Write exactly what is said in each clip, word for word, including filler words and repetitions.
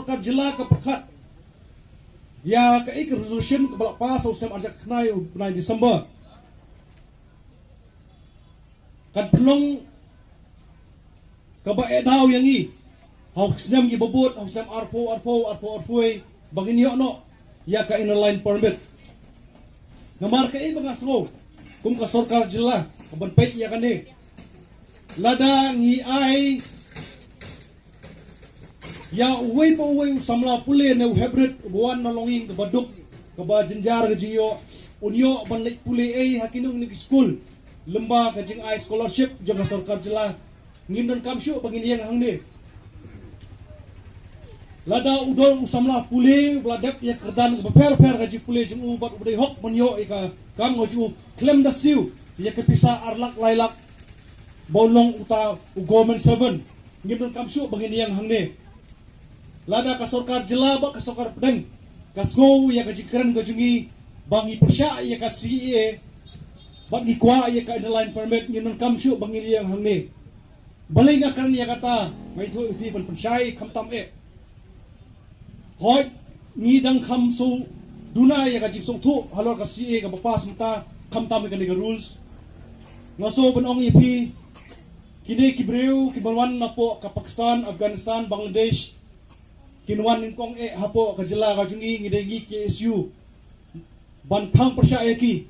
Ka jylla ka pyrkhat ïa kaei ka resolution kaba la pass ha u snem arhajar khyndai u bnai December. Kan pynlong kaba eh daw ïa ngi ha u snem ïa ba bud, ha u snem arphew arphew, arphew arphew wei, ba ngin ïoh noh ïa ka Inner Line Permit. Namar kaei ba nga sngew kum ka sorkar jylla kaban peit ïa kane, lada ngi ai ïa uwei pa uwei u samla pule ne u hybrid uba wan na longïing kaba duk, kaba jynjar ka jingïoh, un ïoh ban leit pule ei ha kino kino ki skul lyngba ka jingai scholarship jong ka sorkar jylla. Ngim donkam shuh ba ngin ïeng hangne. Lada u don u samla pule uba la dep ïa ka kyrdan kaba pher pher ka jingpule jong u bad uba dei hok ban ïoh ïa ka kam ka jong u, khlem da siew ïa ka pisa ar lak lai lak ba u long uta u government servant, ngim donkam shuh ba ngin ïeng hangne. Lada ka sorkar jylla bad ka sorkar pdeng ka sngew ïa ka jingkren ka jong ngi ba ngi pyrshah ïa ka C A A bad ngi kwah ïa ka Inner Line Permit, ngim donkam shuh ba ngin ïeng hangne. Balei nga kren ïa kata? Nga ïathuh ïa phi ban pynshai khamtam eh. Hooid, ngi dang kham shu duna ïa ka jingsngewthuh halor ka C A A kaba pass mynta, khamtam ïa kane ka rules. Nga sngew ban ong ïa phi, kine ki briew kiba wan napoh ka Pakistan, Afghanistan, Bangladesh, kin wan nyngkong eh hapoh ka jylla ka jong ngi, ngi dei ngi K S U ban phang pyrshah ïa ki.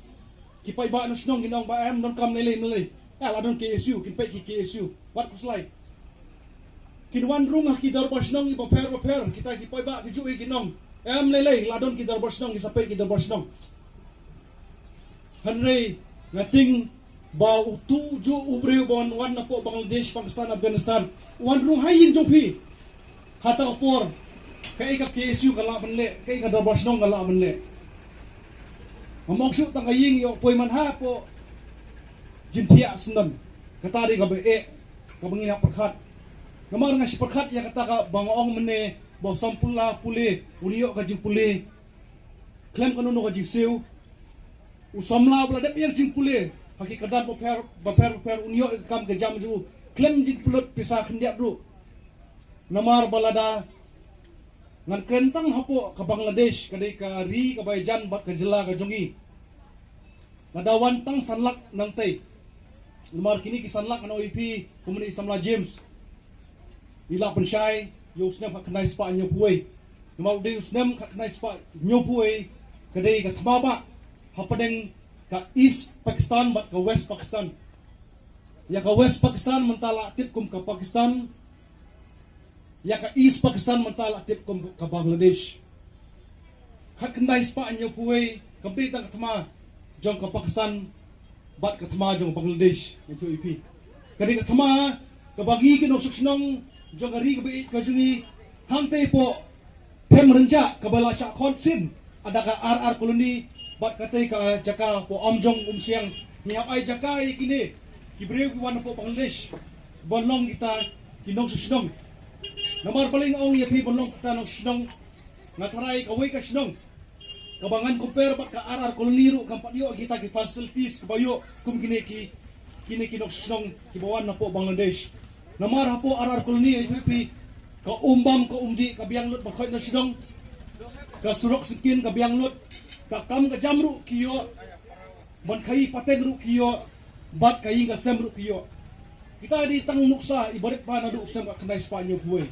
Ki paidbah na shnong kin ong ba em donkam lei lei lei lei. Eh, la don K S U, kin peit ki K S U. Wat khuslai. Kin wan rung ha ki dorbar shnong kiba pher ba pher, kita ki paidbah ki ju ïa kin ong em lei lei, la don ki dorbar shnong, ki sa peit ki dorbar shnong. Hynrei nga tieng ba utu ju u briew ba wan napoh Bangladesh, Pakistan, Afghanistan, wan rung ha ïing jong phi. Hata ka por kaei ka K S U ka lah ban leh, kaei ka dorbar shnong ka lah ban leh? Ngam ong shuh tang ka ïing, ïoh poi man hapoh jingthiah syndon. Kata dei kaba eh, kaba ngi hap pyrkhat. Namar nga shu pyrkhat ïa kata kaba nga ong mynne ba u samla pule un ïoh ka jingpule khlem kano kano ka jingsiew. U samla ba la dep ïa ka jingpule ha ki kyrdan bapher bapher bapher un ïoh ïa ka kam ka jam jong u khlem jingpynlut pisa khyndiat ruh. Namar ba lada ngan kren tang hapoh ka Bangladesh, ka dei ka ri kaba ïajan bad ka jylla ka jong ngi, lada wan tang san lak nangtei. Namar kine ki san lak ngan ong ïa phi, kumne i samla James, i la pynshai ïa u snem khatkhyndai spah hynñiewphew wei. Namar u dei u snem khatkhyndai spah hynñiewphew wei ka dei ka thma bah hapdeng ka East Pakistan bad ka West Pakistan. Ïa ka West Pakistan mynta la tip kum ka Pakistan, ïa ka East Pakistan mynta la tip kum ka Bangladesh. Khatkhyndai spah hynñiewphew wei kam dei tang ka thma jong ka Pakistan bad ka thma jong ka Bangladesh, nga ïathuh ïa phi. Ka dei ka thma kaba ngi ki nongshong shnong jong ka ri kaba ïeit ka jong ngi hangtei hapoh Them Rynjah kaba la shah khot sien da ka R R Colony bad katei ka jaka hapoh Umjong Umsiang. Ngi hap ai jaka ïa kine ki briew ki wan hapoh Bangladesh ban long kita ki nongshong shnong. Namar balei nga ong ïa phi ban long kita nongshong shnong? Nga tharai kawei ka shnong kaba ngan compare bad ka R R Colony ruh kam pat ïoh kita ki facilities kiba ïoh kum kine ki, kine ki nongshong shnong kiba wan napoh Bangladesh. Namar hapoh R R Colony, nga ïathuh ïa phi, ka um bam ka um dih ka biang lut ba khoit na shnong, ka surok syngkien ka biang lut, ka kam ka jam ruh ki ïoh, ban khaïi pateng ruh ki ïoh, bad ka ïing ka sem ruh ki ïoh. Kita dei tang nuksa iba rit ba naduh u snem khatkhyndai spah hynñiewphew wei.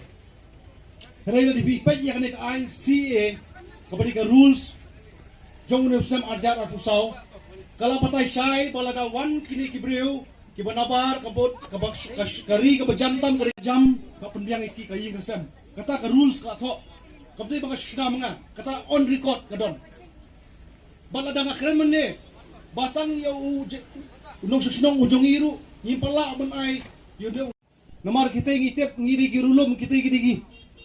Hynrei lada phi peit ïa kane ka aiñ C A A kaba dei ka rules jong une u snem arhajar arphew saw, ka la batai shai ba lada wan kine ki briew kiba nabar ka bud, kaba, ka, ka ri kaba jan tam, ka ri jam, ka pynbiang ïa ki ka ïing ka sem. Kata ka rules ka thoh. Kam dei ba nga shu shna ma nga, kata on record ka don. Bad lada nga kren mynne ba tang ïa u je-, u nongshong shnong u jong ngi ruh ngim pat lah ban ai ïa u. Namar kitei ngi tip ngi dei ki riewlum, kitei ki dei ki,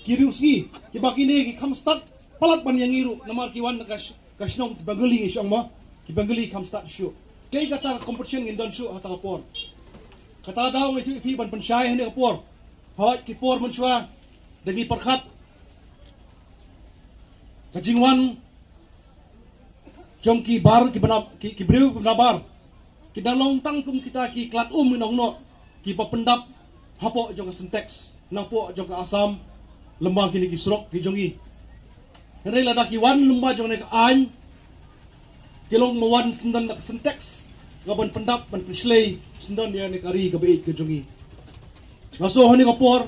ki riewsngi, kiba kine ki kham stad palat ban ïa ngi ruh, namar ki wan ka sh-, ka shnong Bengali ngi shong mo, ki Bengali kham stad shuh. Kaei kata ka competition ngin don shuh hata ka por? Kata daw nga ïathuh ïa phi ban pynshai ha kane ka por. Hooid, ki por mynshuwa da ngi pyrkhat ka jingwan jong ki bar, ki bna, ki, ki briew ki bna bar, ki da long tang kum kita ki klat um, ki nongno, kiba pyndap hapoh jong ka Sintex, napoh jong ka Assam, lem bad kine ki surok ki jong ngi. Hynrei lada ki wan lem bad jong kane ka aiñ, ki long ma wan syndon da ka Sintex, ka ban pyndap, ban pynshlei syndon ïa kane ka ri kaba ïeit ka jong ngi. Nga sngew ha kane ka por,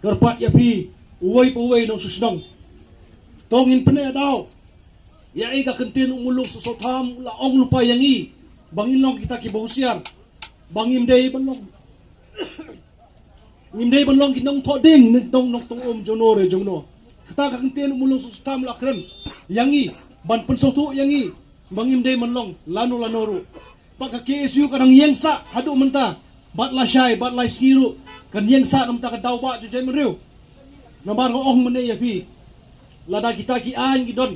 kyrpad ïa phi, uwei pa uwei nongshong shnong, to ngin pyneh daw ïa ka ktien u Mulong Suk Sawtham u la ong lypa ïa ngi ba ngin long kita kiba husiar, ba ngim dei ban long ngim dei ban long ki nongthoh dieng ne nong nongtong um jong no re jong no. Kata ka ktien u Mulong Suk Sawtham u la kren ïa ngi, ban pynsngewthuh ïa ngi ba ngim dei ban long lano lano ruh. Bad ka K S U ka dang ïeng sah haduh mynta, bad lashai bad lai sngi ruh kan ïeng sah na ka bynta ka daw bah jong jaitbynriew. Namar nga ong mynne ïa phi, lada kita ki aiñ ki don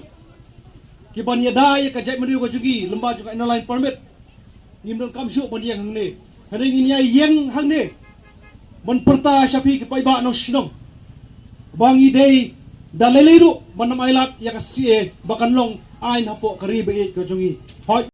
ki ban ïada ïa ka jaitbynriew ka jong ngi lem bad jong ka Inner Line Permit, ngim donkam shuh ban ïeng hangne. Hynrei ngin ïa ïeng hangne ban pyrta sha phi ki paidbah nongshong shnong ba ngi dei da lei lei ruh ban ym ailad ïa ka C A A ba kan long aiñ hapoh ka ri ba ïeit ka jong ngi. Hooid,